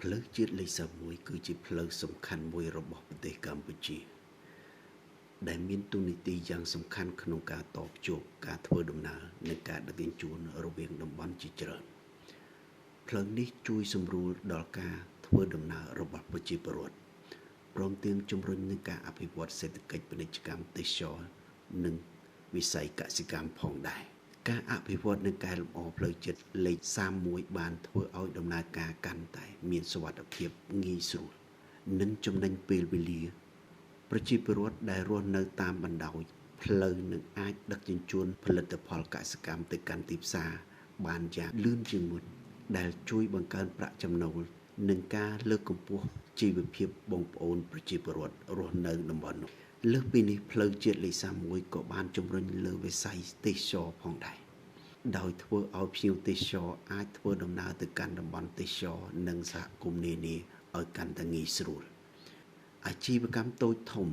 ផ្លូវជាតិលេខ31គឺជាផ្លូវសំខាន់មួយរបស់ប្រទេសកម្ពុជា ដែលមានតួនាទីយ៉ាងសំខាន់ក្នុងការតភ្ជាប់ការធ្វើដំណើរនិងការដឹកជញ្ជូនរវាងតំបន់ជាច្រើនផ្លូវនេះជួយសម្រួលដល់ការធ្វើដំណើររបស់ប្រជាពលរដ្ឋព្រមទាំងជំរុញនឹងការអភិវឌ្ឍសេដ្ឋកិច្ចពាណិជ្ជកម្មទេសចរណ៍និងវិស័យកសិកម្មផងដែរការអភិវឌ្ឍនិងកែលម្អផ្លូវជាតិលេខ31បានធ្វើឲ្យដំណើរការកាន់តែមានសុវត្ថិភាពងាយស្រួលនិងចំណេញពេលវេលាប្រជាពលរដ្ឋដែលរស់នៅតាមបណ្ដោយផ្លូវនឹងអាចដឹកជញ្ជូនផលិតផលកសិកម្មទៅកាន់ទីផ្សារបានយ៉ាងលឿនជាងមុនដែលជួយបង្កើនប្រាក់ចំណូលនិងការលើកកម្ពស់ជីវភាពបងប្អូនប្រជាពលរដ្ឋរស់នៅតំបន់នោះលើសពីនេះផ្លូវជាតិលេខ31ក៏បានជំរុញលើវិស័យទេសចរណ៍ផងដែរដោយធ្វើឲ្យភ្ញៀវទេសចរអាចធ្វើដំណើរទៅកាន់តំបន់ទេសចរនិងសហគមន៍នានាឲ្យកាន់តែងាយស្រួលអាជីវកម្មតូចធំ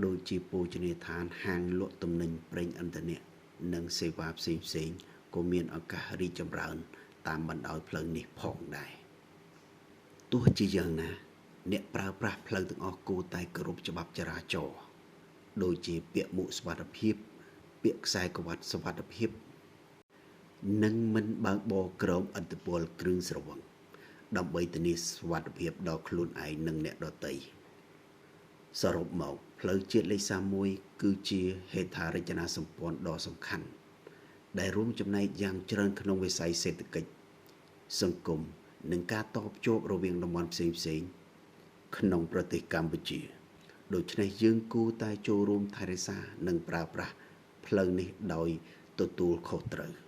ដូចជាភោជនីយដ្ឋានហាងលក់ទំនិញប្រេងឥន្ធនៈនិងសេវាផ្សេងៗក៏មានឱកាសរីកចម្រើនតាមបណ្ដោយផ្លូវនេះផងដែរទោះជាយ៉ាងណាអ្នកប្រើប្រាស់ផ្លូវទាំងអស់គួរតែគោរពច្បាប់ចរាចរណ៍ដូចជាពាក្យមួកសុវត្ថិភាពពាក្យខ្សែក្រវ៉ាត់សុវត្ថិភាពនិងមិនបើកបរក្រោមឥទ្ធិពលគ្រឿងស្រវឹងដើម្បីធានាសុវត្ថិភាពដល់ខ្លួនឯងនិងអ្នកដទៃសរុបមកផ្លូវជាតិលេខ31គឺជាហេដ្ឋារចនាសម្ព័ន្ធដ៏សំខាន់ដែលរួមចំណែកយ៉ាងច្រើនក្នុងវិស័យសេដ្ឋកិច្ចសង្គមនិងការតភ្ជាប់រវាងតំបន់ផ្សេងៗក្នុងប្រទេសកម្ពុជាដូច្នេះយើងគួរតែចូលរួមថែរក្សានិងប្រើប្រាស់ផ្លូវនេះដោយទទួលខុសត្រូវ។